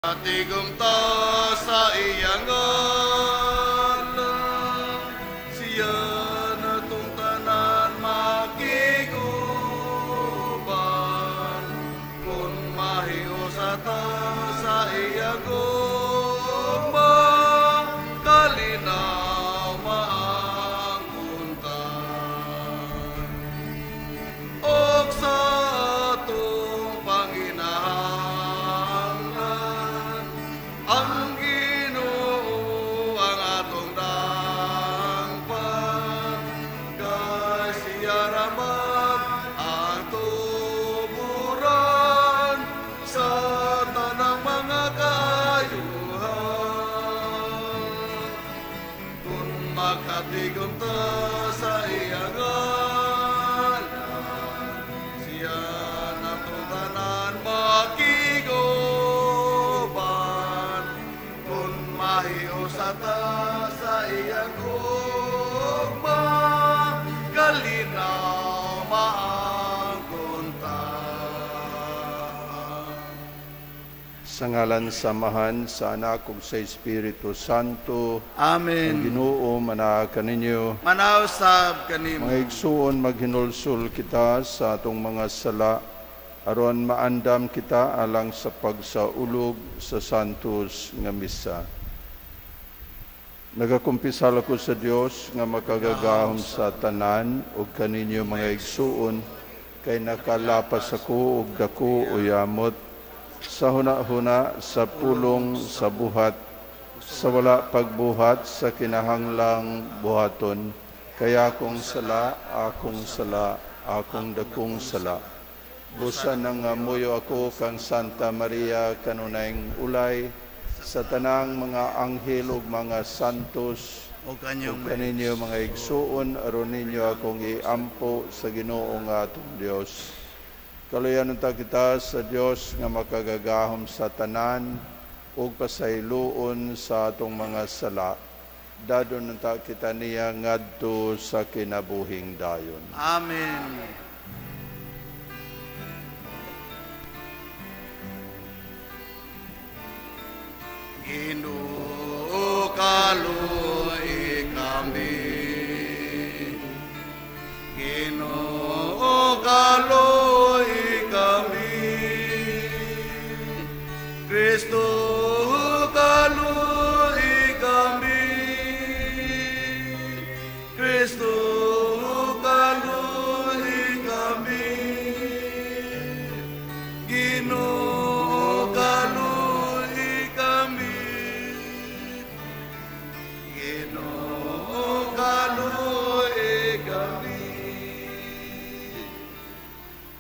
Tigom ta sa iyang ngalan, siya natong tanan makig-uban. Kung mahiusa ta sa iyang gugma, kalinaw maangkuntan. Og sa atong panginahanglan, ang Ginoo ang atong dangpan, kay siya raman ang tuburan sa tanang mga kaayuhan. Kung makatigom ta sa iyang ngalan, siya natong tanan makig-uban. Kung mahiusa ta sa iyang gugma, kalinaw maangkuntan. Sa ngalan sa Amahan, sa Anak ug sa Espiritu Santo, ang Amen. Ginoo manaa kaninyo. Manaa usab kanimo. Mga igsuon, maghinulsol kita sa atong mga sala aron maandam kita alang sa pagsaulog sa Santos nga Misa. Nagakumpisal ako sa Dios nga makagagahom sa tanan ug kaninyo, mga igsuon, kay nakalapas ako og dako o yamot sa huna-huna, sa pulong, sa buhat, sa wala pagbuhat sa kinahanglang buhaton. Kay akong sala, akong sala, akong dakong sala. Busa nangamuyo ako kang Santa Maria, kanunayng ulay, sa tanang mga anghel ug mga santos, O kanyong ug kaninyo, mga igsuon, aron ninyo akong iampo sa Ginoo nga atong Dios. Kaluyan unta kita sa Dios nga makagagahom sa tanan ug pasayloon sa atong mga sala. Dadon unta kita niya ngadto sa kinabuhing dayon. Amen. Ginoo, kaluoy kami. Ginoo, kaluoy kami. Kristo, kaluoy kami. Kristo, kaluoy kami. Ginoo, kaluoy kami. Ginoo, kaluoy kami.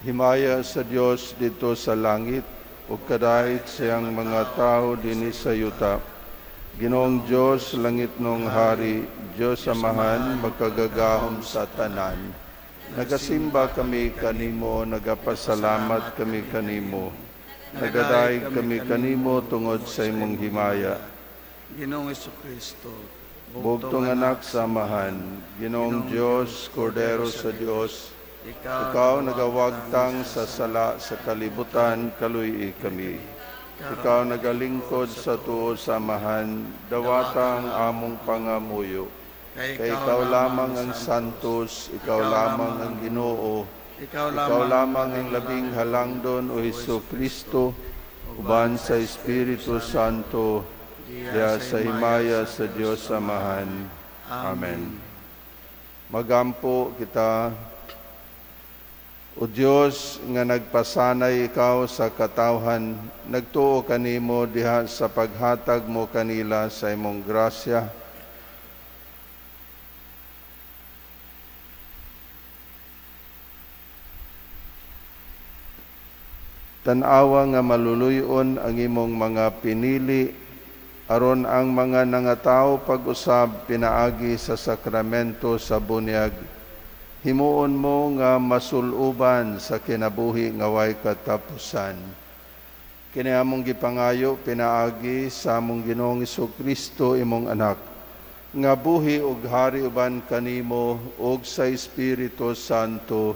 Himaya sa Dios didto sa langit ug kadait sa iyang mga tawo dinhi sa yuta. Ginoong Dios, langitnong hari, Dios Amahan, makagagahom sa tanan. Nagasimba kami kanimo, nagapasalamat kami kanimo. Nagadayeg kami kanimo tungod sa imong himaya. Ginoong Kristo, Bugtong anak sa Amahan, Ginoong Dios, Kordero sa Dios, ikaw nagawagtang sa sala sa kalibutan, kaluy kami. Ikaw nagalingkod sa tuo sa Amahan, dawata ang among pangamuyo. Kay ikaw lamang ang santos, ikaw lamang ang Ginoo, ikaw ikaw lamang ang labing halangdon, o Hesu Kristo, uban sa Espiritu Santo, diha sa himaya sa Dios Amahan. Amen. Magampo kita. O Dios nga nagpasanay ikaw sa katawhan, nagtuo kanimo diha sa paghatag mo kanila sa imong grasya. Tan-awa nga maluluyon ang imong mga pinili aron ang mga nangatawo pag-usab pinaagi sa sakramento sa bunyag, himuon mo nga masuluban sa kinabuhi nga way katapusan. Kini among gipangayo pinaagi sa among Ginoong Kristo, imong anak, nga buhi ug hari uban kanimo ug sa Espiritu Santo,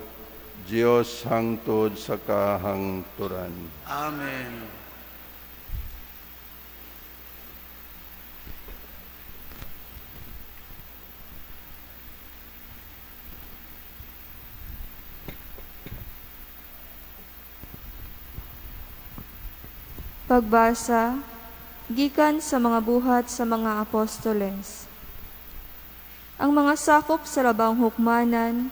Dios hangtod sa kahangturan. Amen. Pagbasa gikan sa mga Buhat sa mga Apostoles. Ang mga sakop sa labawng hukmanan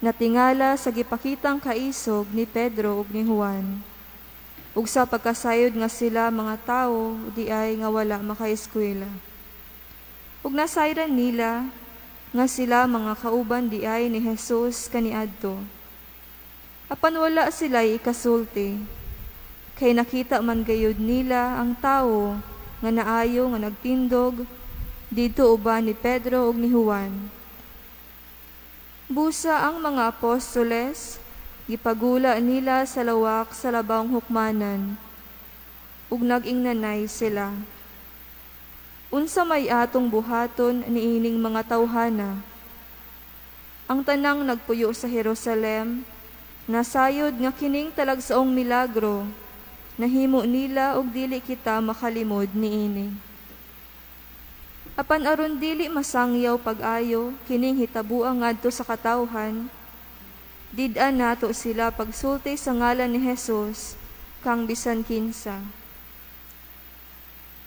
natingala sa gipakitang kaisog ni Pedro ug ni Juan, ug sa pagkasayod nga sila mga tawo diay nga wala makaeskwela. Ug nasayran nila nga sila mga kauban diay ni Jesus kaniadto. Apan wala sila'y ikasulti, kay nakita man gayud nila ang tawo nga naayo nga nagtindog didto uban ni Pedro ug ni Juan. Busa ang mga apostoles gipagula nila sa lawak sa labawng hukmanan, ug nag-ingnanay sila, "Unsa may atong buhaton niining mga tawhana? Ang tanang nagpuyo sa Jerusalem nasayod nga kining talagsaong milagro nahimo nila ug dili kita makalimod niini. Apan aron dili masangyaw pag-ayo kining hitabua ngadto sa katawhan, did-an nato sila pagsulti sa ngalan ni Jesus kang bisan kinsa."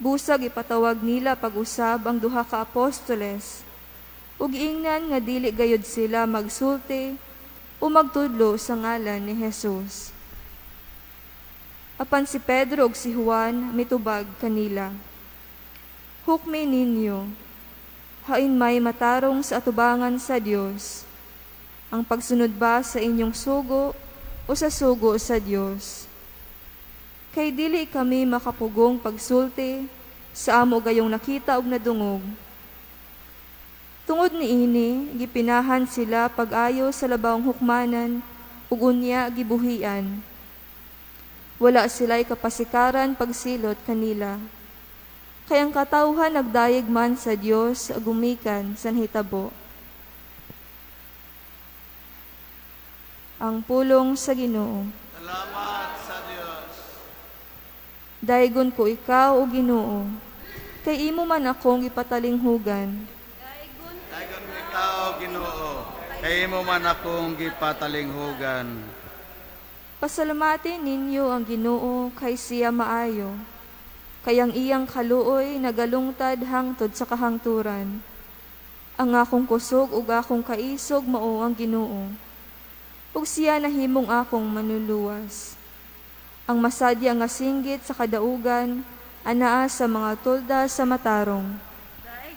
Busa gipatawag nila pag-usab ang duha ka apostoles ug giingnan nga dili gayud sila magsulti o magtudlo sa ngalan ni Jesus. Apan si Pedro ug si Juan mitubag kanila, "Hukmi ninyo, hain may matarong sa atubangan sa Dios, ang pagsunod ba sa inyong sugo o sa sugo sa Dios? Kay dili kami makapugong pagsulti sa amo gayong nakita ug nadungog." Tungod niini, gipinahan sila pag-ayo sa labawng hukmanan ug unya gibuhian. Wala sila'y kapasikaran pagsilot kanila, kay ang katawhan nagdayeg man sa Dios gumikan sa nahitabo. Ang pulong sa Ginoo. Salamat sa Dios. Daygon ko ikaw, o Ginoo, kay imo man akong gipatalinghugan. Daygon ko ikaw, Ginoo, kay imo man akong gipatalinghugan. Pasalamatin ninyo ang Ginoo kay siya maayo, kay ang iyang kaluoy nagalungtad hangtod sa kahangturan. Ang akong kusog ug akong kaisog mao ang Ginoo, ug siya nahimong akong manluluwas. Ang masadya nga singgit sa kadaugan anaa sa mga tolda sa matarong.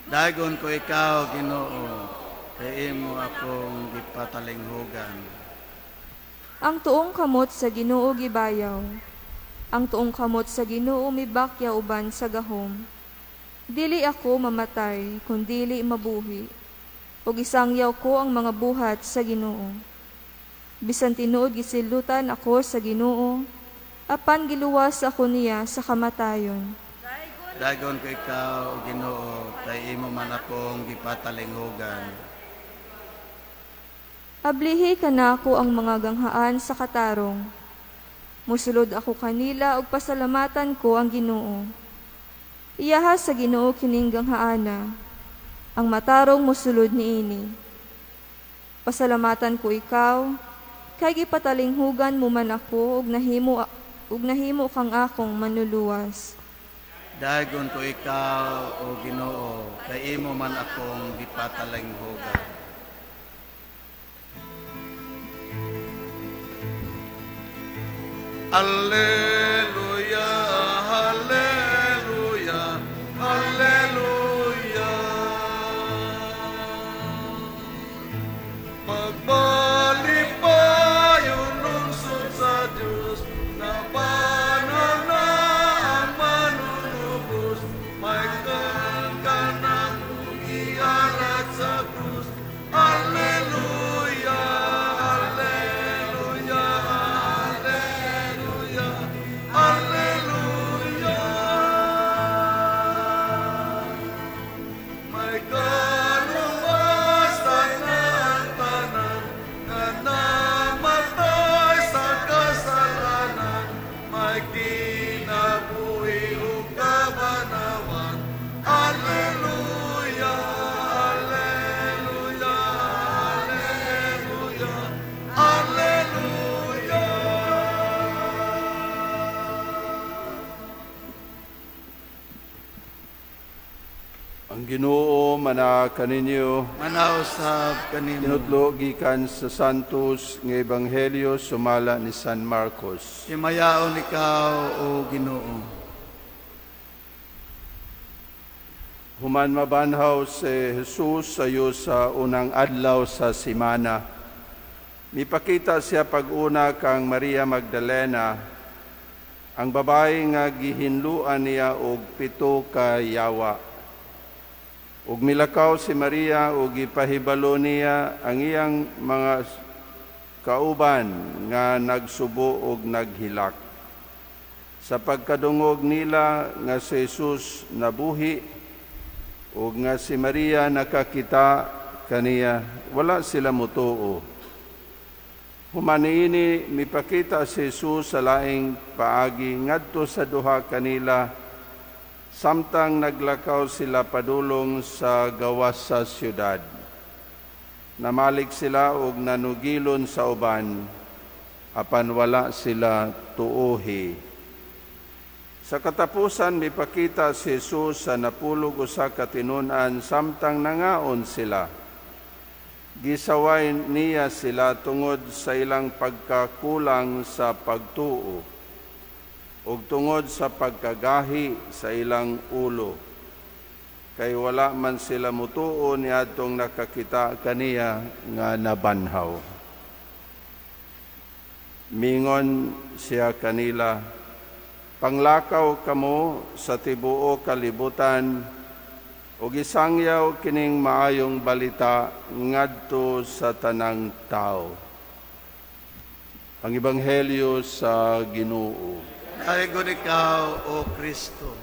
Daygon ko ikaw, Ginoo, kay imo akong gipatalinghugan. Ang tuong kamot sa Ginoo gibayaw. Ang tuong kamot sa Ginoo mibakya uban sa gahom. Dili ako mamatay, kun dili mabuhi, ug isangyaw ko ang mga buhat sa Ginoo. Bisan tinuod gisilutan ako sa Ginoo, apan giluwas ako niya sa kamatayon. Daygon ko ikaw, o Ginoo, kay imo man akong gipatalinghugan. Ablihi kanako ang mga ganghaan sa katarong. Musulod ako kanila ug pasalamatan ko ang Ginoo. Iyaha sa Ginoo kining ganghaana, ang matarong musulod niini. Pasalamatan ko ikaw, kay gipatalinghugan mo man ako ug nahimo kang akong manluluwas. Daygon ko ikaw, o Ginoo, kay imo man akong gipatalinghugan. Alleluia, Alleluia, Alleluia. Pagmalipayon lungsod sa Diyos, nabanal na ang manunubos, may kang ialad sa krus. Alleluia, Alleluia, Alleluia, Ang Ginoo manaa kaninyo. Manausab kanimo. Tinudlo gikan sa Santos nga Ebanghelyo sumala ni San Marcos. Himayaon ikaw, O Ginoo. Human mabanhaw si Jesus sayo sa unang adlaw sa simana. Mipakita siya pag-una kang Maria Magdalena, ang babae nga gihinluan niya og 7 ka yawa. Ug milakaw si Maria ug gipahibalo niya ang iyang mga kauban nga nagsubo og naghilak. Sa pagkadungog nila nga si Jesus nabuhi ug nga si Maria nakakita kaniya, wala sila motuo. Human niini mipakita si Jesus sa laing paagi ngadto sa duha kanila samtang naglakaw sila padulong sa gawas sa siyudad. Namalik sila og nanugilon sa uban, apan wala sila tuohi. Sa katapusan mipakita si Jesus sa 11 ka tinun-an samtang nangaon sila. Gisaway niya sila tungod sa ilang pagkakulang sa pagtuo ug tungod sa pagkagahi sa ilang ulo. Kay wala man sila mutuo niadtong nakakita kaniya nga nabanhaw. Mingon siya kanila, panglakaw kamo sa tibuok kalibutan ug isangyaw kining maayong balita ngadto sa tanang tawo. Ang Ebanghelyo sa Ginoo. Dalaygon ikaw, O Kristo.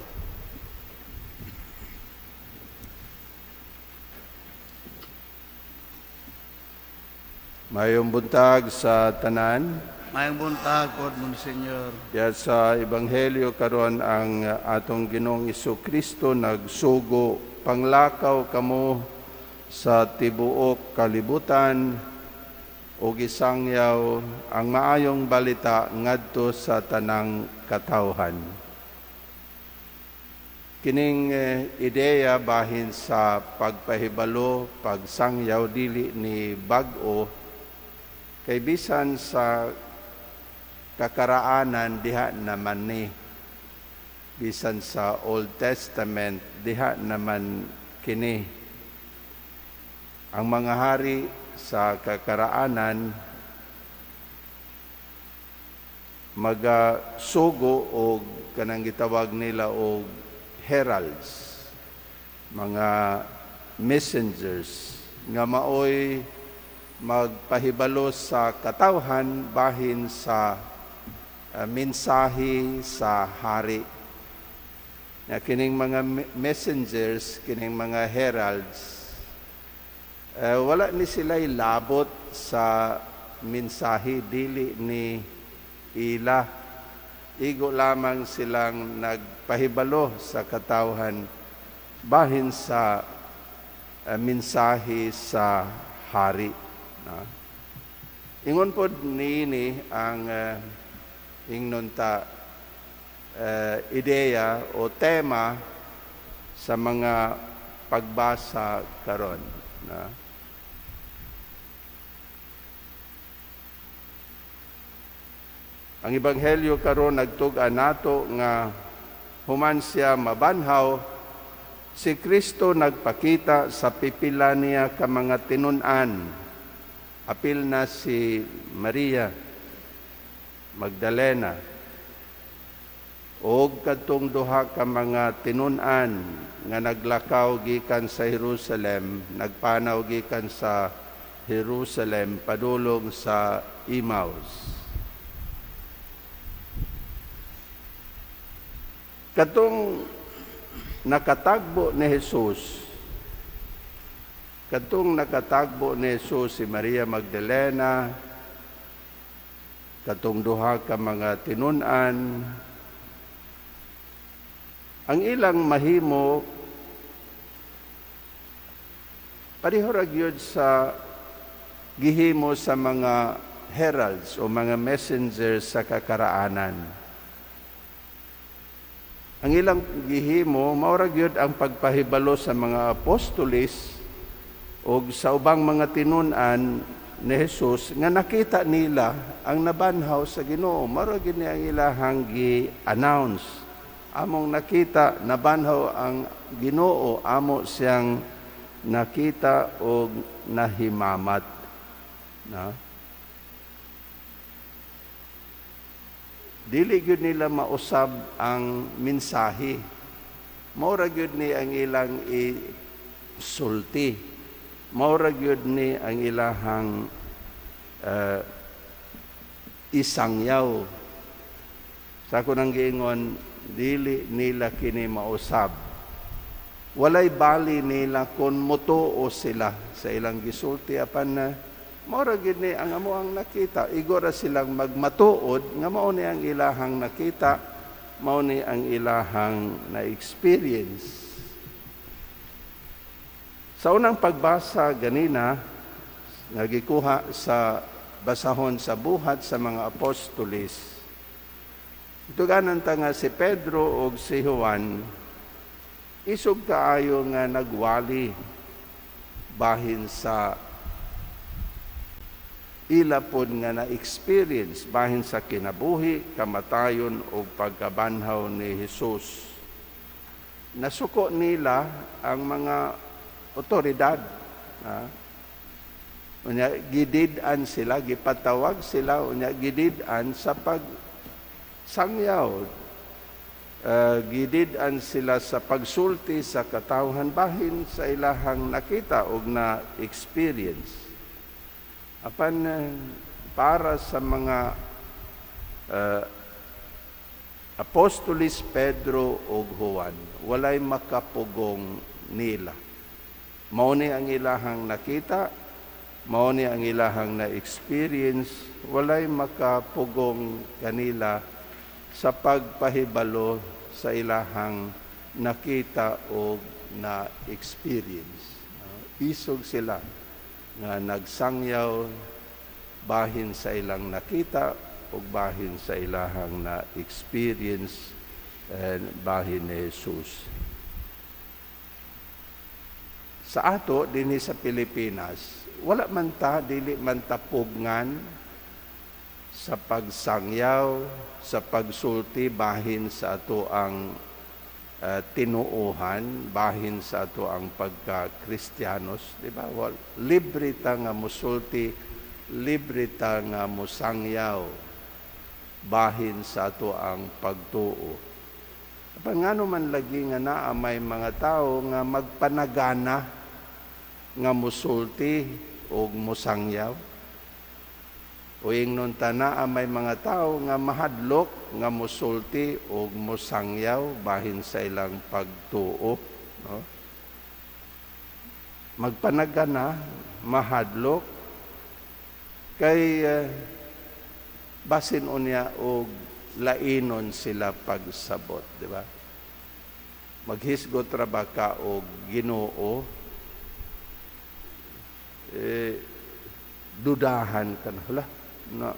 Mayong buntag sa tanan. Mayong buntag pod, Monsignor. Diya sa Ebanghelyo karon ang atong Ginoong Kristo nagsugo, panglakaw kamo sa tibuok kalibutan ug isangyaw ang maayong balita ngadto sa tanang katawhan. Kining ideya bahin sa pagpahibalo, pagsangyaw dili ni bag-o, kay bisan sa kakaraanan diha naman ni, bisan sa Old Testament diha naman kini. Ang mga hari sa kakaraanan magasugo og kanang gitawag nila og heralds, mga messengers nga maoy magpahibalo sa katawhan bahin sa mensahe sa hari. Na kining mga messengers, kining mga heralds, wala ni sila labot sa mensahe, dili ni ila. Igo lamang silang nagpahibalo sa katawhan bahin sa mensahe sa hari. Na? Ingon pod niini ang ingnon ta ideya o tema sa mga pagbasa karon. Na? Ang Ebanghelyo karon nagtug-an nato nga human siya mabanhaw, si Kristo nagpakita sa pipila niya ka mga tinun-an. Apil na si Maria Magdalena og kadtong duha ka mga tinun-an nga naglakaw gikan sa Jerusalem, nagpanaw gikan sa Jerusalem padulong sa Emmaus. Katong nakatagbo ni Jesus, katong nakatagbo ni Jesus si Maria Magdalena, katong duha ka mga tinun-an, ang ilang mahimo pareho ra gyud sa gihimo sa mga heralds o mga messengers sa kakaraanan. Ang ilang gihimo mao ra gyud ang pagpahibalo sa mga apostoles og sa ubang mga tinun-an ni Jesus nga nakita nila ang nabanhaw sa Ginoo. Mao ra gyud ni ang ilahang gi-announce. Among nakita, nabanhaw ang Ginoo, amo siyang nakita og nahimamat. Na? Dili gyud nila mausab ang mensahe. Mao ra gyud ni ang ilang isulti. Mao ra gyud ni ang ilahang isangyaw. Sa ako nang giingon, dili nila kini mausab. Walay bali nila kung motuo sila sa ilang gisulti, apan na mao ra gyud ni ang amo ang nakita. Igo ra silang magmatuod nga mao ni ang ilahang nakita, mao ni ang ilahang na-experience. Sa unang pagbasa ganina nga gikuha sa basahon sa Buhat sa mga Apostoles, tuganan ta nga si Pedro ug si Juan isog kaayo nga nagwali bahin sa ila pod nga na-experience bahin sa kinabuhi, kamatayon ug pagkabanhaw ni Hesus. Nasuko nila ang mga otoridad. Ha? Unya gidid-an sila, gipatawag sila, unya gidid-an sa pagsangyaw. Gidid-an sila sa pagsulti sa katawhan bahin sa ilahang nakita og na-experience. Apan para sa mga apostolis Pedro ug Juan, walay makapugong nila. Mao ni ang ilahang nakita, mao ni ang ilahang na-experience, walay makapugong kanila sa pagpahibalo sa ilahang nakita o na-experience. Isog sila nga nagsangyaw bahin sa ilang nakita o bahin sa ilahang na-experience and bahin ni Jesus. Sa ato dinhi sa Pilipinas, wala man ta, dili man ta pugngan sa pagsangyaw, sa pagsulti bahin sa ato ang tinuohan, bahin sa ato ang pagka-Kristiyanos, di ba? Well, libre ta nga musulti, libre ta nga musangyaw bahin sa ato ang pagtuo. Apan ngano man lagi nga naa may mga tao nga magpanagana nga musulti og musangyaw? O ingnon ta naa may mga tao nga mahadlok nga musulti og musangyaw bahin sa ilang pagtuo, no? Magpanagana, mahadlok kay basin unya og lainon sila pagsabot, di ba? Maghisgot ra ba ka og Ginoo, dudahan ka na, hala, na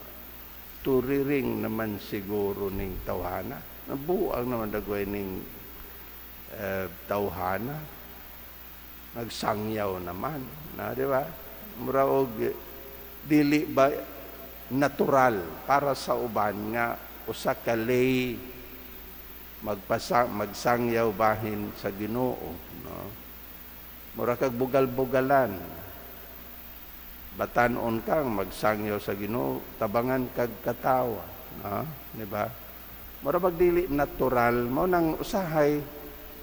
turiring naman siguro ning tawhana. Nabuang naman dagway ning tawhana. Nagsangyaw naman, na, di ba? Mura og dili ba natural para sa uban nga usa ka lay magpasa magsangyaw bahin sa Ginoo, no? Mura kag bugal-bugalan, batan-on kang magsangyaw sa Ginoo, tabangan kag katawa, no? Di ba? Mura bag dili natural. Mao nang usahay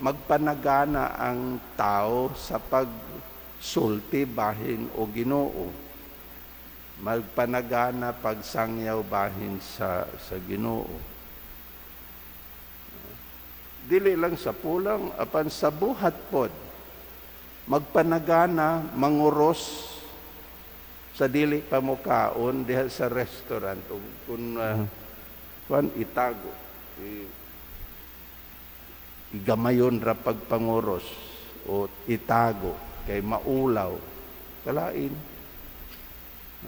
magpanagana ang tao sa pagsulti bahin o Ginoo, magpanagana pagsangyaw bahin sa Ginoo. Dili lang sa pulang, apan sa buhat pod. Magpanagana manguros sa dili pa mokaon diha sa restaurant ug kung kuan itago, igamayon ra pagpanguros o itago kay maulaw, kalain,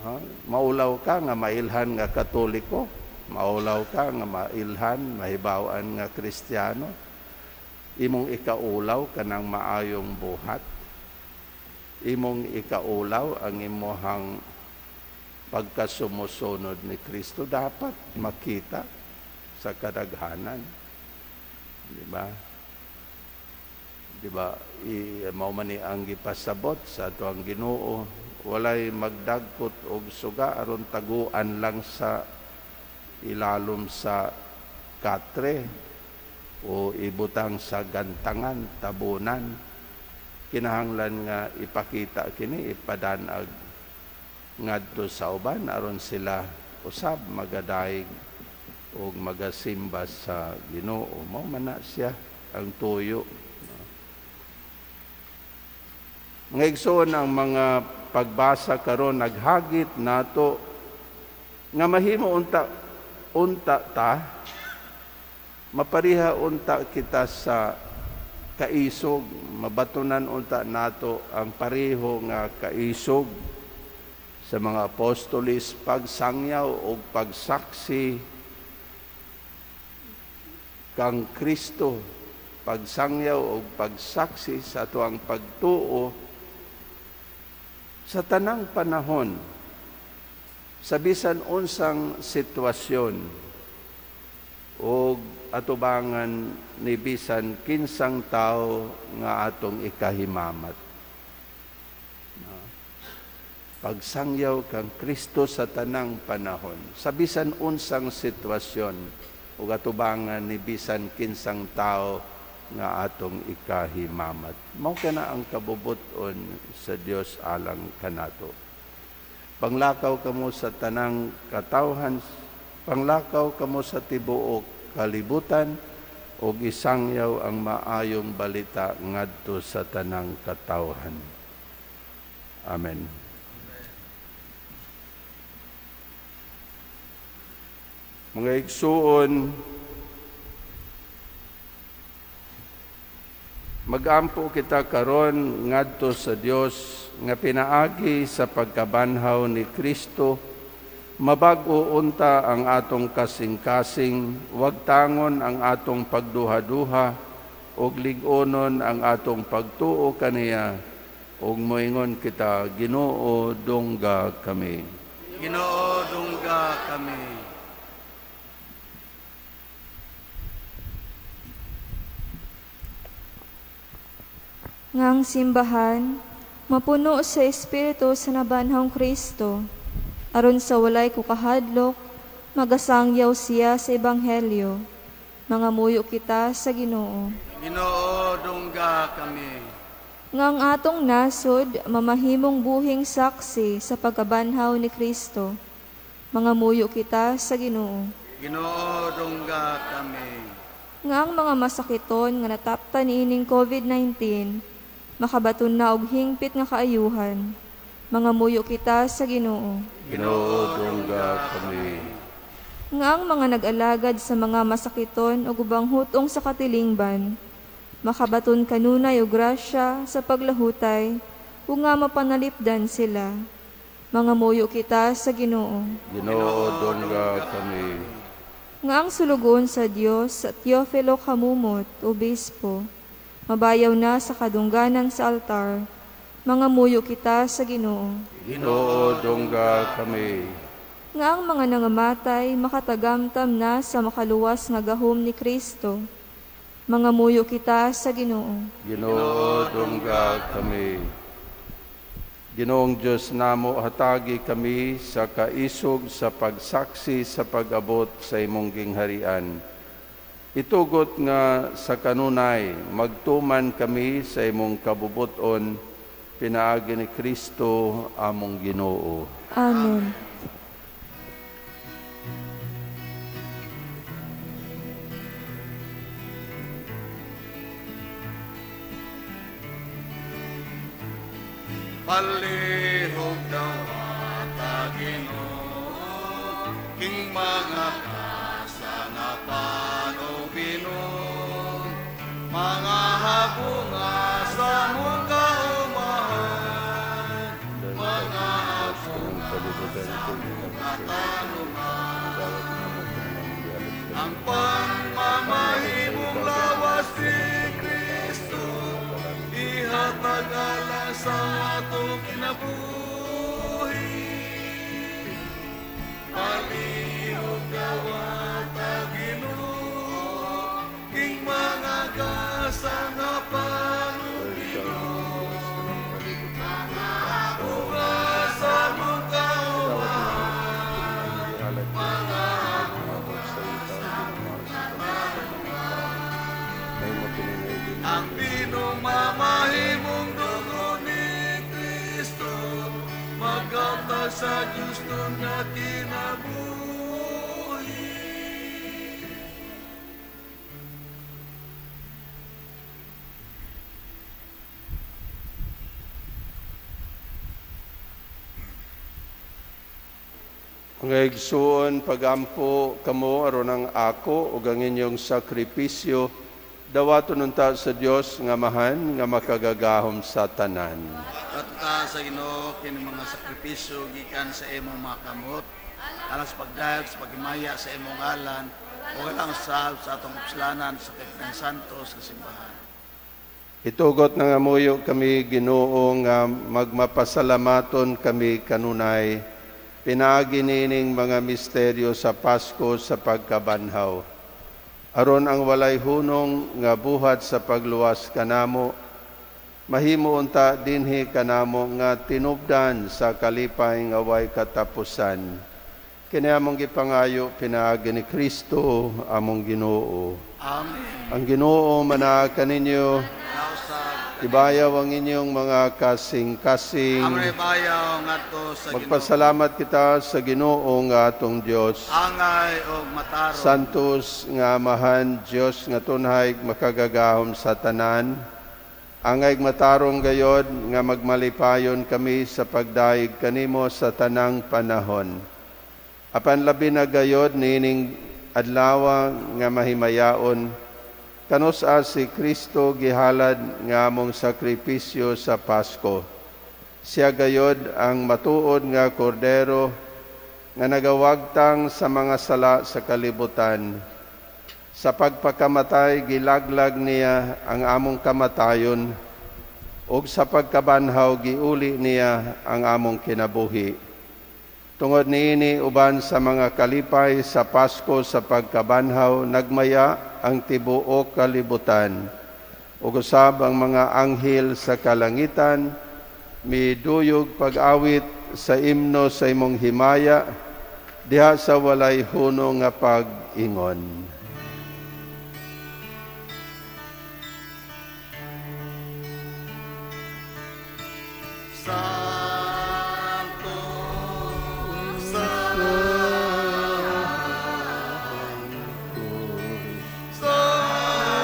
no? Maulaw ka nga mailhan nga Katoliko, maulaw ka nga mailhan, mahibaw-an nga Kristiyano. Imong ikaulaw kanang maayong buhat. Imong ikaulaw ang imuhang pagkasumusunod ni Kristo, dapat makita sa kadaghanan. Di ba? Di ba? Mao man ni ang gipasabot sa atoang Ginoo, walay magdagkot og suga aron taguan lang sa ilalom sa katre o ibutang sa gantangan, tabunan. Kinahanglan nga ipakita kini, ipadanag ngadto sa uban aron sila usab magadayeg og magasimba sa Ginoo. Mao man na siya ang tuyo. Mga igsoon, ang mga pagbasa karon naghagit nato nga mahimo unta unta ta, mapariha unta kita sa kaisog, mabatunan unta nato ang pareho nga kaisog sa mga apostolis, pagsangyaw o pagsaksi kang Kristo, pagsangyaw o pagsaksi sa atoang pagtuo sa tanang panahon, sa bisan unsang sitwasyon o atubangan ni bisan kinsang tao nga atong ikahimamat. No? Pagsangyaw kang Kristo sa tanang panahon, sa bisan unsang sitwasyon ug atubangan ni bisan kinsang tao nga atong ikahimamat. Mao kana ang kabubut-on sa Dios alang kanato. Panglakaw kamo sa tanang katawhan, panglakaw kamo sa tibuok kalibutan ug isangyaw ang maayong balita ngadto sa tanang katawhan. Amen. Mga igsuon, magampo kita karon ngadto sa Dios nga pinaagi sa pagkabanhaw ni Kristo, mabag-o unta ang atong kasing-kasing, wagtangon ang atong pagduha-duha, ug lig-onon ang atong pagtuo kaniya, ug moingon kita, Ginoo, dungga kami. Ginoo, dungga kami. Nga ang simbahan mapuno sa Espiritu sa nabanhawng Kristo, aron sa walay kukahadlok, magasangyaw siya sa Ebanghelyo. Mangamuyo kita sa Ginoo. Ginoo, dungga kami. Nga ang atong nasod mamahimong buhing saksi sa pagkabanhaw ni Kristo. Mangamuyo kita sa Ginoo. Ginoo, dungga kami. Nga ang mga masakiton nga nataptan niining COVID-19 makabaton na og hingpit nga kaayuhan. Mangamuyo kita sa Ginoo. Ginoo, dungga kami. Nga ang mga nag-alagad sa mga masakiton ug ubang hutong sa katilingban makabaton kanunay og grasya sa paglahutay ug nga mapanalipdan sila. Mangamuyo kita sa Ginoo. Ginoo, dungga kami. Nga ang sulugoon sa Dios sa Teofilo Kamumot, obispo, mabayaw na sa kadungganan sa altar. Mangamuyo kita sa Ginoo. Ginoo, dungga kami. Nga ang mga nangamatay makatagamtam na sa makaluwas nga gahom ni Kristo. Mangamuyo kita sa Ginoo. Ginoo, dungga kami. Ginoong Diyos namo, hatagi kami sa kaisog sa pagsaksi sa pag-abot sa imong gingharian. Itugot nga sa kanunay magtuman kami sa imong kabubuton, pinaagi ni Kristo among Ginoo. Amen. Palihog dawata Ginoo, king mga kasangapan o binon, mga habunga sa mong kaumahan, mga habunga sa mong katanungan. Ang pagmamahimong lawas ni sa atong kinabuhi. Palihog dawata, Ginoo, king mga gasa nga panubino sa mong kauban. Ang binong mamahimong dugo ni Kristo maghatag sa gusto nga kinabuhi. Mga igsuon, pagampo kamo aron ang ako ug ang inyong sakripisyo dawaton unta sa Dios nga Amahan nga makagagahom sa tanan. Katuta sa Ginoo kini mga sakripisyo gikan sa imong mga kamot alang sa pagdayeg sa paghimaya sa imong ngalan ug alang sa sa atong kapslanan sa Kapitang Santos nga simbahan. Itugot nga amuyo kami, Ginoo, nga magmapasalamaton kami kanunay pinaagi niining mga misteryo sa Pasko sa pagkabanhaw. Aron ang walay hunong nga buhat sa pagluwas kanamo, mahimo unta dinhi kanamo nga tinubdan sa kalipay nga way katapusan. Kini among gipangayo pinaagi ni Kristo among Ginoo. Amen. Ang Ginoo manaa kaninyo. Nausab Ibayaw ang inyong mga kasing-kasing. Amre bayaw ngadto sa Ginoo. Magpasalamat kita sa Ginoo nga atong Dios. Angay og matarong. Santos nga Amahan, Dios nga tunhay makagagahom sa tanan. Angay matarong gayod nga magmalipayon kami sa pagdayeg kanimo sa tanang panahon. Apan labi na gayod niining adlaw nga mahimayaon, kanus-a si Kristo gihalad nga among sakripisyo sa Pasko. Siya gayod ang matuod nga kordero nga nagawagtang sa mga sala sa kalibutan. Sa pagpakamatay gilaglag niya ang among kamatayon ug sa pagkabanhaw giuli niya ang among kinabuhi. Tungod niini uban sa mga kalipay sa Pasko sa pagkabanhaw, nagmaya ang tibuok kalibutan. Ug usab ang mga anghel sa kalangitan miduyog pag-awit sa imno sa imong himaya diha sa walay hunong nga pag-ingon. Santo, Santo, Santo,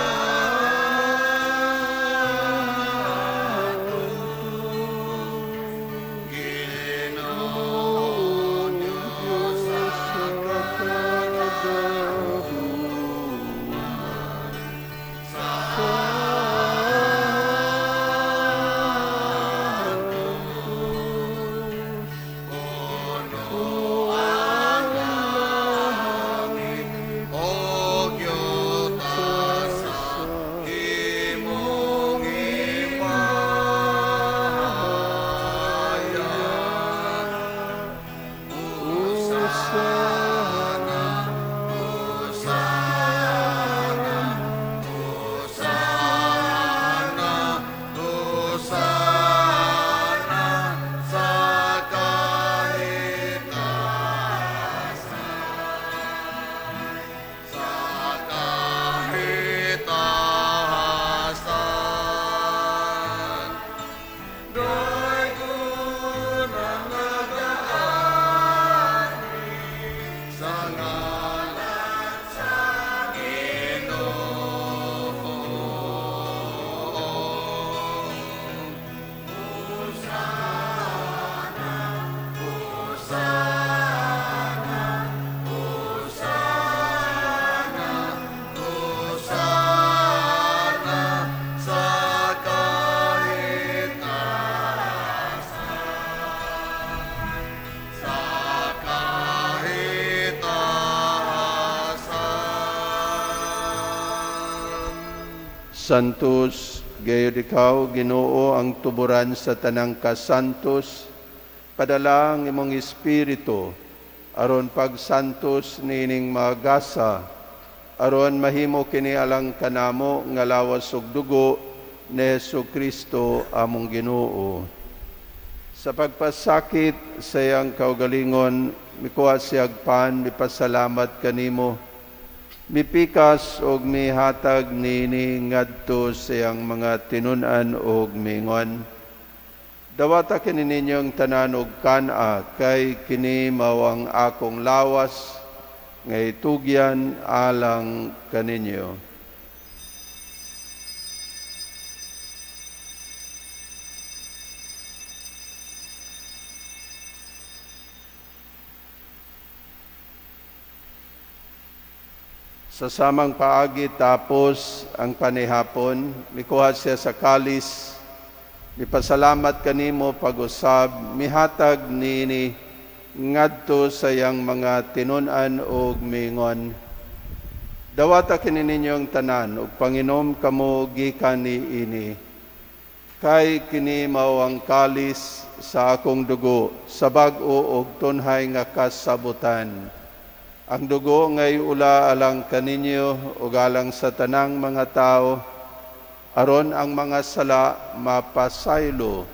Ginoo Diyos sa kagagahuman. Santo, puno ang langit ug yuta sa imong himaya. Hosana, Hosana, Hosana, Hosana sa kahitasan, sa kahitasan. Daygon ang nagaagi sa ngalan sa Ginoo. Hosana, Hosana, Hosana, Hosana sa kahitasan, sa kahitasan. Santos Gayud ikaw, Ginoo, ang tuburan sa tanang kasantos, padala ang imong espiritu aron pagsantos niining mga gasa, aron mahimo kini alang kanamo nga lawas ug dugo ni Hesus Kristo among Ginoo. Sa pagpasakit sa iyang kaugalingon, mikuha siyag pan, mipasalamat kanimo, mipikas og mihatag nini ngadto sa iyang mga tinun-an og mingon: "Dawata kini ninyong tanan og kan-a, kay kini mao ang akong lawas nga itugyan alang kaninyo." Sa samang paagi, tapos ang panihapon, mikuha siya sa kalis, mipasalamat kanimo pag-usab, mihatag nini ngadto sa iyang mga tinun-an og mingon: "Dawata kini ninyong tanan ug panginom kamo gikan niini, kay kini mao ang kalis sa akong dugo sa bag-o og tunhay nga kasabutan. Ang dugo ngay ula alang kaninyo ug alang sa tanang mga tao, aron ang mga sala mapasaylo.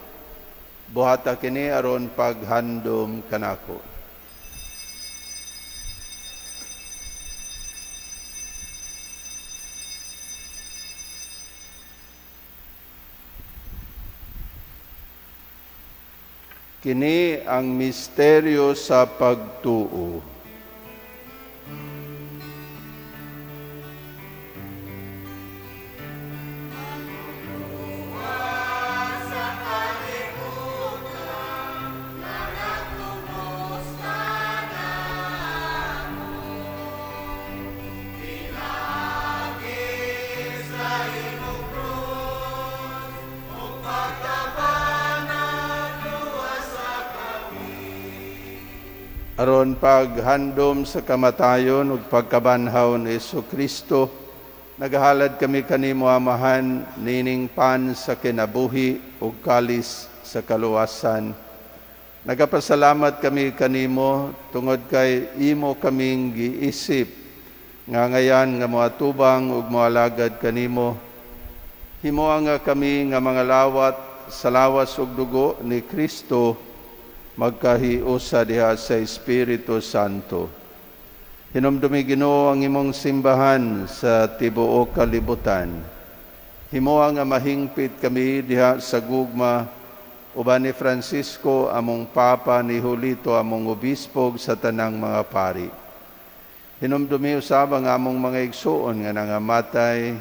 Buhata kini aron paghandom kanako." Kini ang misteryo sa pagtuo. Aron paghandom sa kamatayon ug pagkabanhaw ni Kristo, nagahalad kami kanimo, Amahan, nining pan sa kinabuhi ug kalis sa kaluwasan. Nagapasalamat kami kanimo tungod kay imo kaming giisip nga ngayan nga moatubang ug moalagad kanimo. Himoa nga kami nga mga lawat sa lawas ug dugo ni Kristo magkahiusa diha sa Espiritu Santo. Hinumdumi, Ginoo, ang imong simbahan sa tibuok kalibutan. Himoa nga mahingpit kami diha sa gugma uban ni Francisco among Papa, ni Julito among obispo, ug sa tanang mga pari. Hinumdumi usab ang among mga igsuon nga nangamatay,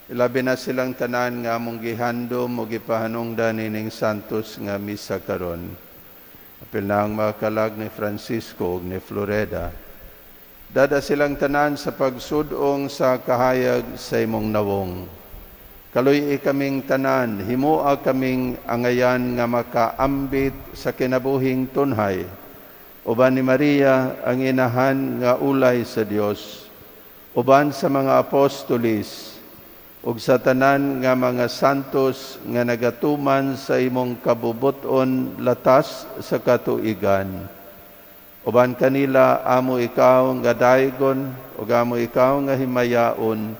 ilabi na silang tanan nga among gihandom o gipahanungdan nining santos nga misa karon. Apil na ang mga kalag ni Francisco ug ni Floreda. Dad-a silang tanan sa pagsudong sa kahayag sa imong nawong. Kaluy-i kaming tanan, himoa kaming angayan nga makaambit sa kinabuhing tunhay. Uban ni Maria ang inahan nga ulay sa Dios, uban sa mga apostolis, ug sa tanan nga mga santos nga nagatuman sa imong kabubuton latas sa katuigan. Uban kanila amo ikaw nga daygon ug amo ikaw nga himayaon,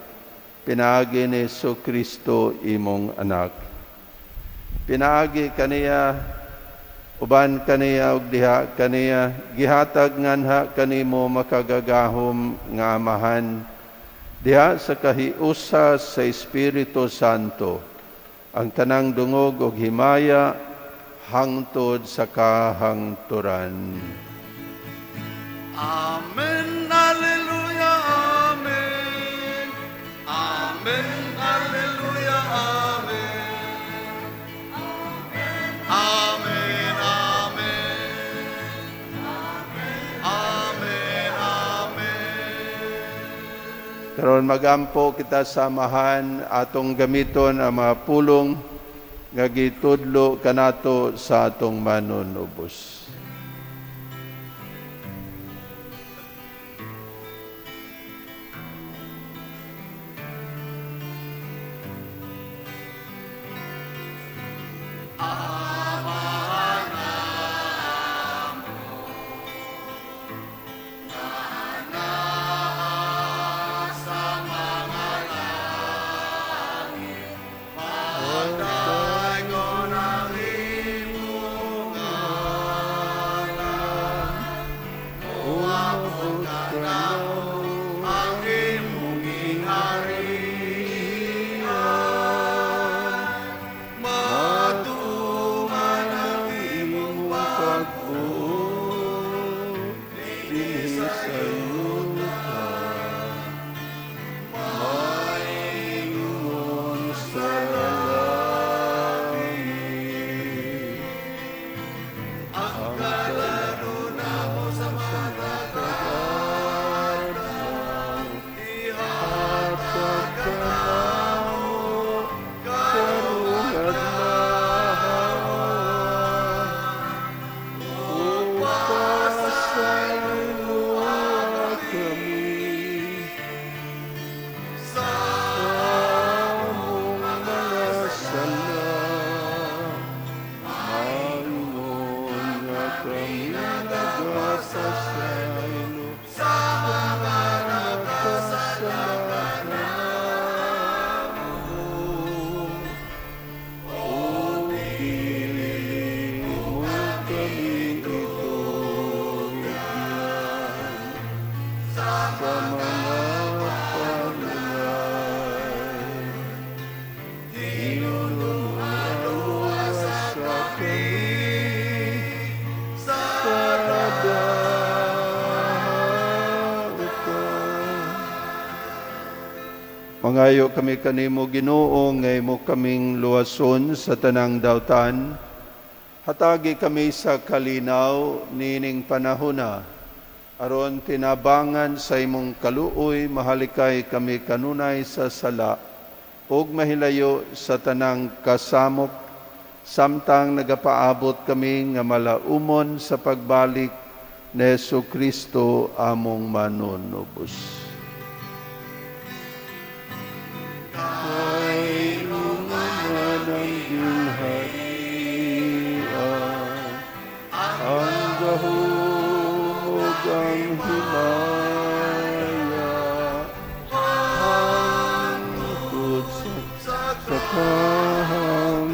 pinaagi ni Kristo imong anak. Pinaagi kaniya, uban kaniya ug diha kaniya, gihatag nganha kanimo makagagahom nga Amahan, diha sa kahiusa sa Espiritu Santo, ang tanang dungog ug himaya hangtod sa kahangturan. Amen, Alleluia, Amen. Amen, Alleluia, Amen. Amen, Amen. Amen, Amen. Karon magampo kita sa Amahan, atong gamiton ang mga pulong nga gitudlo kanato sa atong manunubos. Mangayo kami kanimo, Ginoo, nga imo kaming luwason sa tanang dautan. Hatagi kami sa kalinaw nining panahona aron tinabangan sa imong kaluoy mahalikay kami kanunay sa sala ug mahilayo sa tanang kasamok samtang nagapaabot kami nga malaumon sa pagbalik ni Hesus Kristo among manunubos. Kay man ang ginharian, ang gahom ug ang himaya, hangtod sa kahangturan.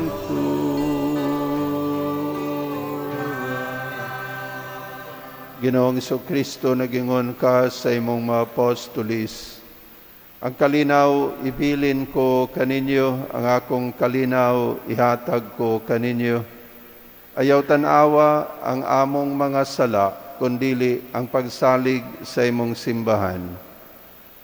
Ginoong Kristo, nagingon ka sa imong mga apostolis, "Ang kalinaw ibilin ko kaninyo, ang akong kalinaw ihatag ko kaninyo. Ayaw tan-awa ang among mga sala, kundili ang pagsalig sa imong simbahan.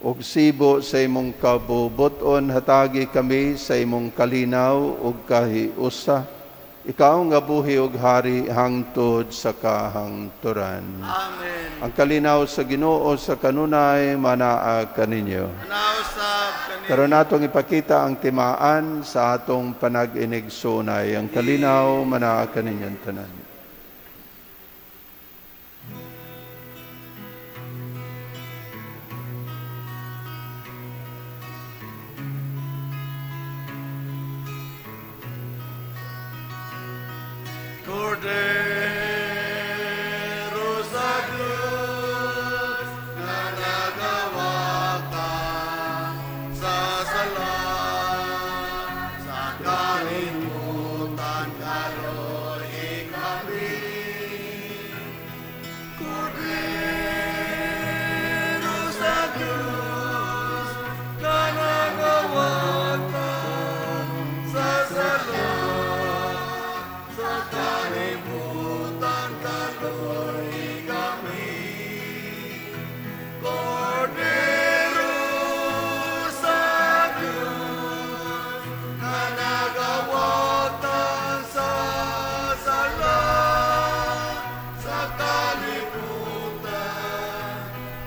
Ug sibo sa imong kabubuton, hatagi kami sa imong kalinaw ug kahiusa. Ikaw nga buhi ug hari hangtod sa kahangturan." Amen. Ang kalinaw sa Ginoo sa kanunay manaa kaninyo. Nausab kaninyo. Karon natong ipakita ang timaan sa atong panag-inigsoonay. Ang kalinaw manaa kaninyong tanan. Kordero sa Diyos nga nagawagtang sa sala sa kalibutan kaluoy kami. Kordero sa Diyos nga nagawagtang sa sala sa kalibutan kaluoy kami. Kordero sa Diyos nga nagawagtang sa sala sa kalibutan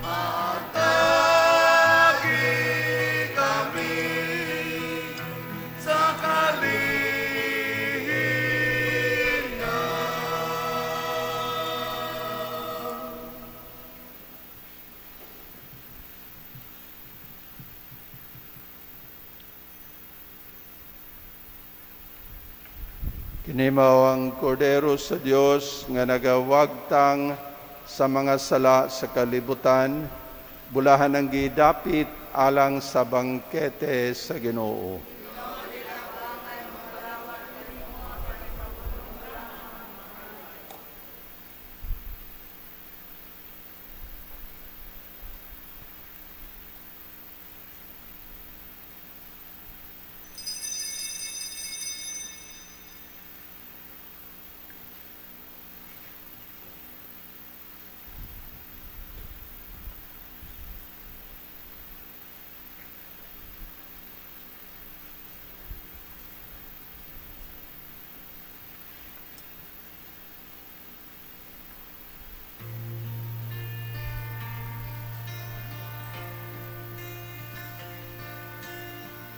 hatagi kami sa kalinaw. Kini mao ang Kordero sa Dios nga nagawagtang sa mga sala sa kalibutan, bulahan ang gidapit alang sa bangkete sa Ginoo.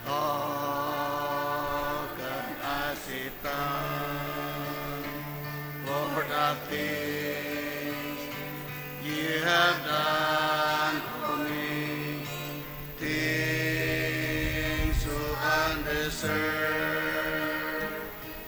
How can I say thanks for the things you have done for me, things so undeserved,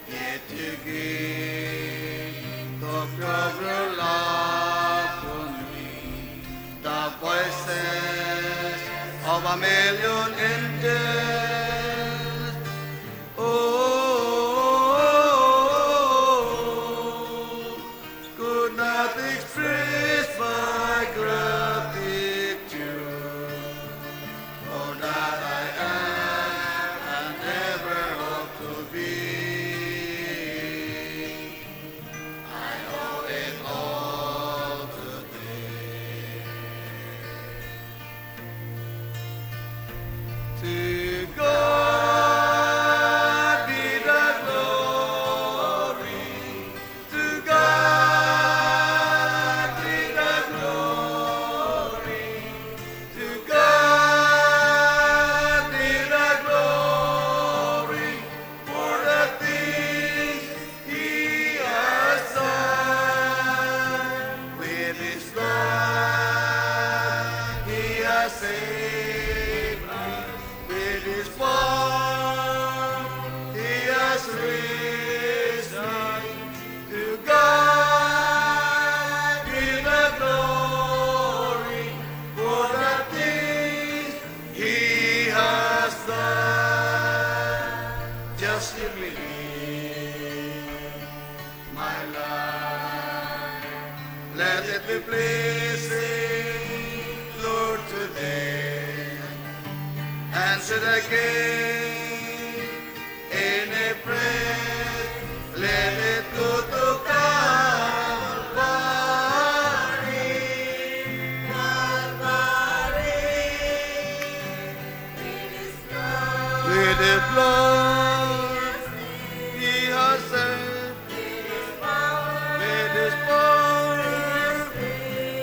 yet you give to prove your love to me. The voices of a million angels, oh, could not express my gratitude for that I am and ever hope to be. I owe it all to thee. risen. To God be the glory for the things He has done. Just you believe, my love. Let it be pleasing, Lord, today. Answer the King in a prayer. Let it go to Calvary. Calvary. With the blood He has shed, with His power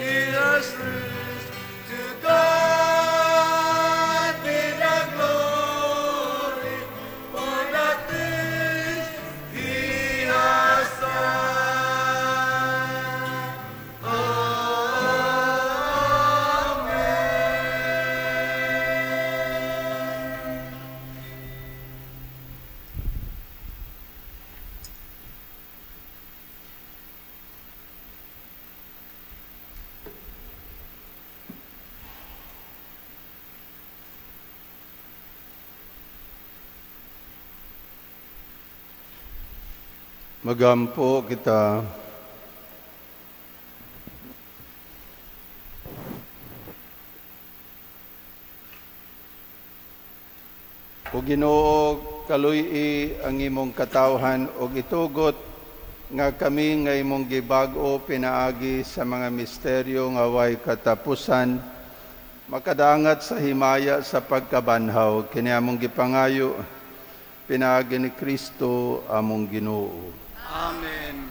He has raised. To God be the glory for the things He has done. Amen. Magampo kita. O Ginoo, kaluy-i ang imong katawhan og itugot nga kami nga imong gibag-o pinaagi sa mga misteryo nga way katapusan, makadangat sa himaya sa pagkabanhaw, kini among gipangayo pinaagi ni Kristo among Ginoo. Amen.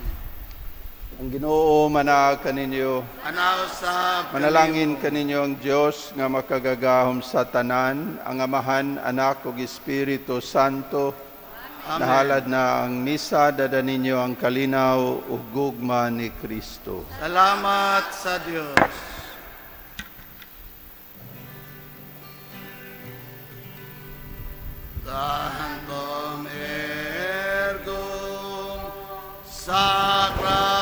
Ang Ginoo manaa kaninyo. Anaw sa Manalangin kaninyo ang Dios nga makagagahom sa tanan, ang Amahan, Anak ug Espiritu Santo. Amen. Nahalad na ang misa, dada ninyo ang kalinaw ug gugma ni Kristo. Salamat sa Diyos. Tantum ergo sacramento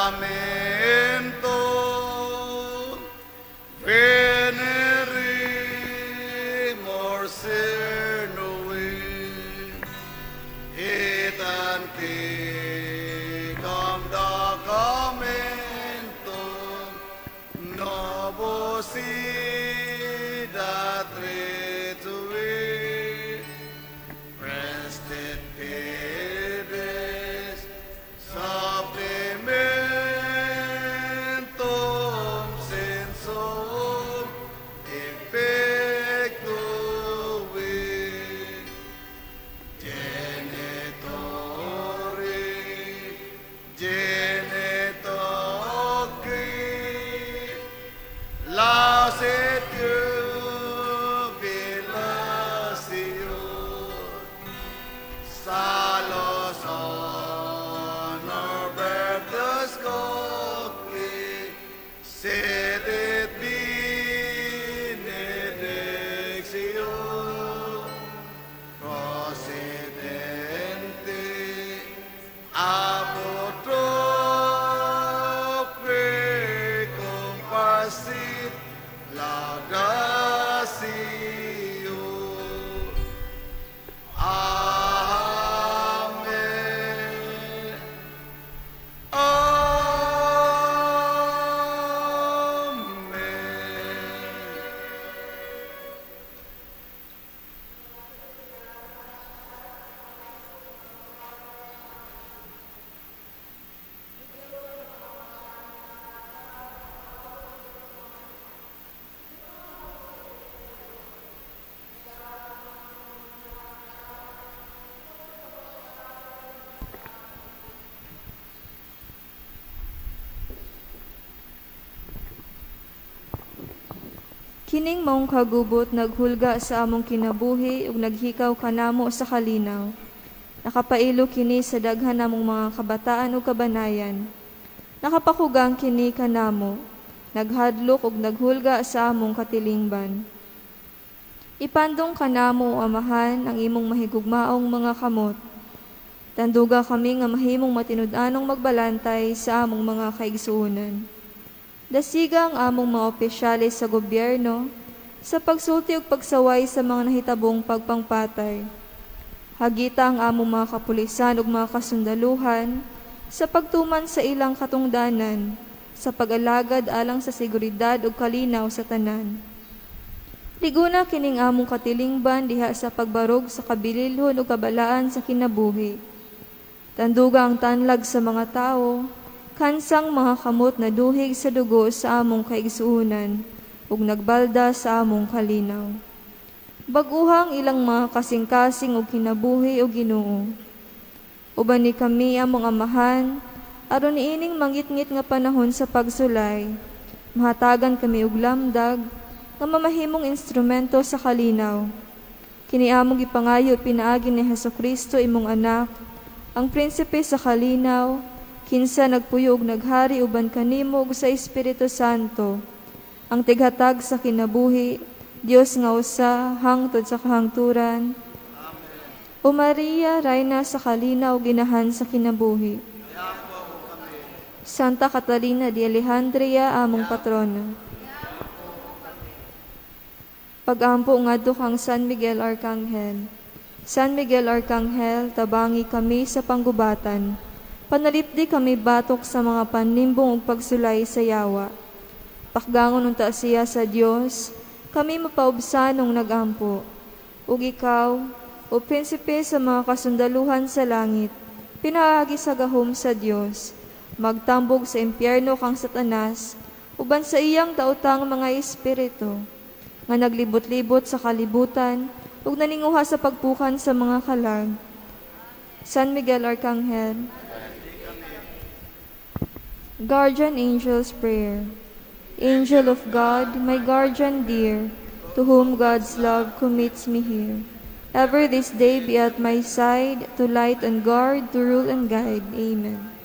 venerimur cernui et anticam documentum novo sit retui Prestet fides supplementum sensum effectui genitori genitoque lauset jubilatio Salos honor Bertus Coqui, sed et benedictio procedente ab utroque compassit laudatio. Amen. Amen. Kining maong kagubot naghulga sa among kinabuhi ug naghikaw kanamo sa kalinaw. Nakapailo kini sa daghan namong mga kabataan ug kabanayan. Nakapakugang kini kanamo, naghadlok ug naghulga sa among katilingban. Ipandong kanamo, o Amahan, ang imong mahigugmaong mga kamot. Tanduga kami nga mahimong matinud-anong magbalantay sa among mga kaigsuonan. Dasiga ang among mga opisyales sa gobyerno sa pagsulti ug pagsaway sa mga nahitabong pagpangpatay. Hagita ang among mga kapulisan ug mga kasundaluhan sa pagtuman sa ilang katungdanan, sa pag-alagad alang sa seguridad ug kalinaw sa tanan. Liguna kining among katilingban diha sa pagbarog sa kabililhon ug kabalaan sa kinabuhi. Tanduga ang tanlag sa mga tawo, kansang mga kamot na duhig sa dugo sa among kaigsuonan ug nagbalda sa among kalinaw. Bag-uhang ilang mga kasing-kasing ug kinabuhi o Ginoo. Uban ni kami among amahan, aron niining mangitngit nga panahon sa pagsulay, mahatagan kami og lamdag nga mamahimong instrumento sa kalinaw. Kini among gipangayo pinaagi ni Hesukristo imong anak, ang prinsipe sa kalinaw, kinsa nagpuyo ug naghari uban kanimo ug sa Espiritu Santo, ang tighatag sa kinabuhi, Dios nga usa hangtod sa kahangturan. O Maria, Rayna sa kalinaw, ginahan sa kinabuhi. Santa Catalina de Alejandria, among patrona. Pagampo ngadto kang San Miguel Arcangel. San Miguel Arcangel, tabangi kami sa panggubatan. Panalipdi kami batok sa mga panimbong ug pagsulay sa yawa. Pakgangon unta siya sa Dios, kami mapaubsanong nagampo. Ug ikaw, o prinsipe sa mga kasundaluhan sa langit, pinaagi sa gahom sa Dios, magtambog sa impyerno kang Satanas, uban sa iyang daotang mga espiritu, nga naglibot-libot sa kalibutan, ug naninguha sa pagpukan sa mga kalag. San Miguel Arcangel, Guardian Angel's Prayer. Angel of God, my guardian dear, to whom God's love commits me here, ever this day be at my side, to light and guard, to rule and guide. Amen.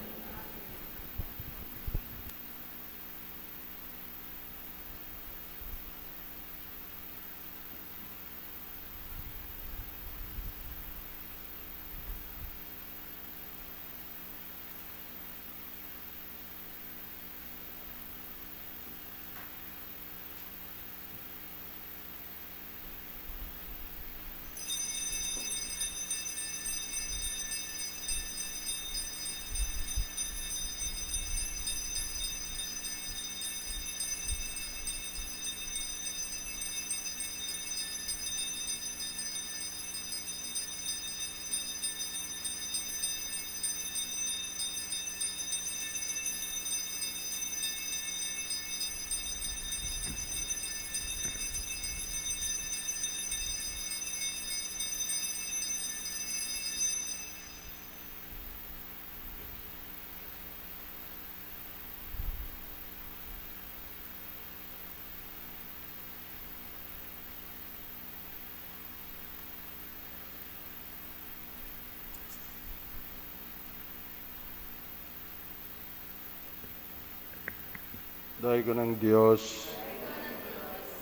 Daygon ang Dios,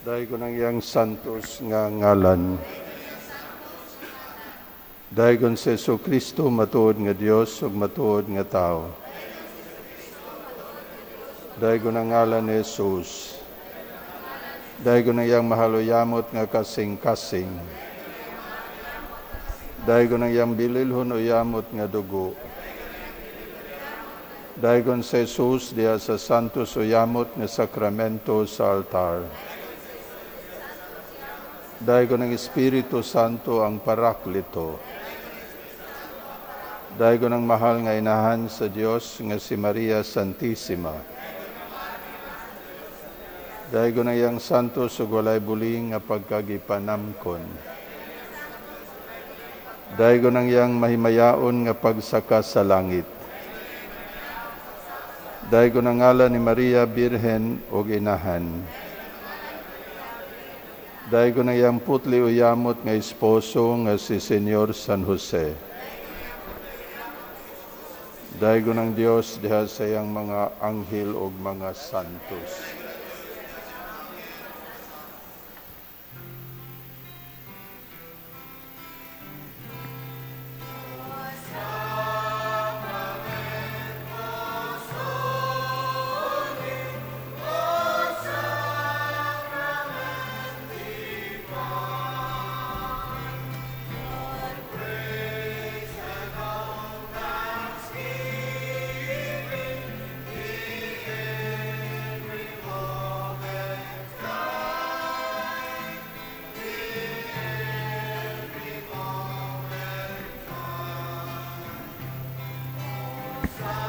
daygon ang iyang santos nga ngalan. Daygon si Jesucristo, matuod nga Dios ug matuod nga tao. Daygon ang ngalan ni Jesus. Daygon ang iyang mahaluyamot nga kasing-kasing. Daygon ang iyang bililhon o yamot nga dugo. Daygon si Jesus diha sa santos o yamot nga sakramento sa altar. Daygon ang Espiritu Santo ang Paraklito. Daygon ang mahal nga inahan sa Dios nga si Maria Santissima. Daygon ang iyang santos ug walay buling nga pagkagipanamkon. Daygon ang iyang mahimayaon nga pagsaka sa langit. Daygon ang ngalan ni Maria Birhen ug inahan. Daygon ang iyang putli o yamot nga esposo nga si Senyor San Jose. Daygon ang Dios diha sa iyang mga anghel ug mga santos. Sa